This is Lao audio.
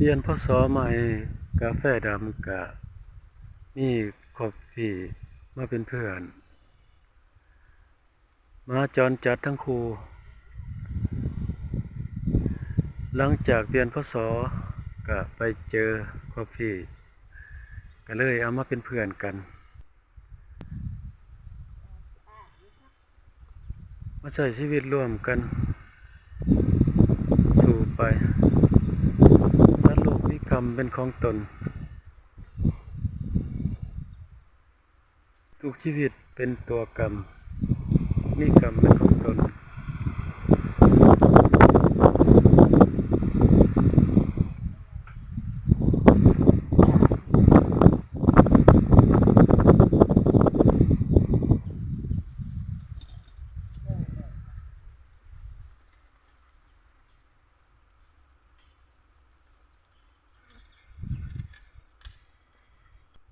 ປ່ຽນ ພ.ສ. ໃໝ່ ກາແຟດຳກະມີຄອບຟີມາເປັນເພື່ອນ ໝາຈອນຈັດທັງຄູ່. ຫຼັງຈາກປ່ຽນ ພ.ສ. ກະໄປເຈີຄອບຟີມ ກະເລີຍເອົາມາເປັນເພື່ອນກັນ. ມາໃຊ້ຊີວິດຮ່ວມກັນ ສູ້ໄປ. ສັດໂລກມີກຳເປັນຂອງຕົນ. ທຸກຊີວິດເປັນຕົວກຳ ມີກຳເປັນຂອງຕົນ.